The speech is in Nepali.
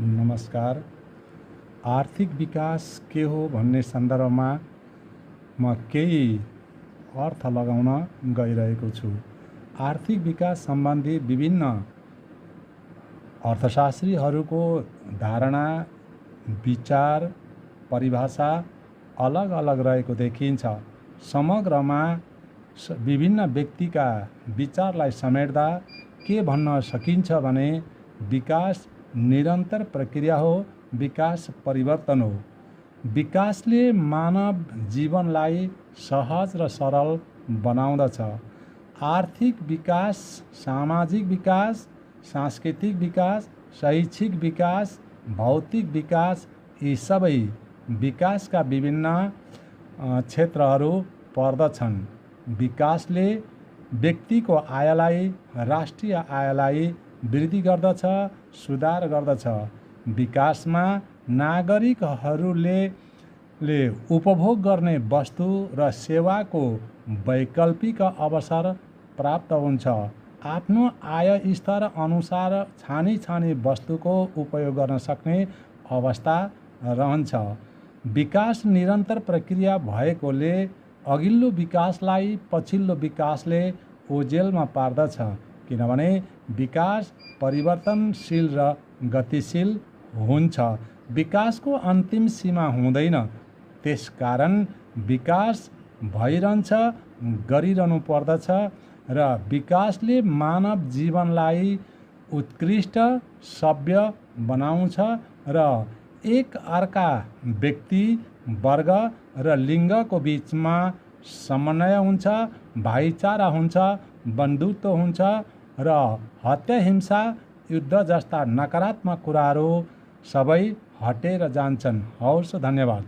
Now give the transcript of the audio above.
नमस्कार। आर्थिक विकास के हो भन्ने सन्दर्भमा म केही अर्थ लगाउन गइरहेको छु। आर्थिक विकास सम्बन्धी विभिन्न अर्थशास्त्रीहरूको धारणा, विचार, परिभाषा अलग अलग रहेको देखिन्छ। समग्रमा विभिन्न व्यक्तिका विचारलाई समेट्दा के भन्न सकिन्छ भने विकास निरन्तर प्रक्रिया हो, विकास परिवर्तन हो। विकासले मानव जीवनलाई सहज र सरल बनाउँदछ। आर्थिक विकास, सामाजिक विकास, सांस्कृतिक विकास, शैक्षिक विकास, भौतिक विकास यी सबै विकासका विभिन्न क्षेत्रहरू पर्दछन्। विकासले व्यक्तिको आयलाई, राष्ट्रिय आयलाई वृद्धि गर्दछ, सुधार गर्दछ। विकासमा नागरिकहरूले उपभोग गर्ने वस्तु र सेवाको वैकल्पिक अवसर प्राप्त हुन्छ। आफ्नो आय स्तर अनुसार छानी वस्तुको उपयोग गर्न सक्ने अवस्था रहन्छ। विकास निरन्तर प्रक्रिया भएकोले अघिल्लो विकासलाई पछिल्लो विकासले ओझेलमा पार्दछ, किनभने विकास परिवर्तनशील र गतिशील हुन्छ। विकासको अन्तिम सीमा हुँदैन, त्यसकारण विकास भइरहन्छ, गरिरहनु पर्दछ र विकासले मानव जीवनलाई उत्कृष्ट, सभ्य बनाउँछ र एक अर्का व्यक्ति, वर्ग र लिङ्गको बीचमा समन्वय हुन्छ, भाइचारा हुन्छ, बन्धुत्व हुन्छ र हत्या, हिंसा, युद्ध जस्ता नकारात्मक कुराहरू सबै हटेर जान्छन्। हवस्, धन्यवाद।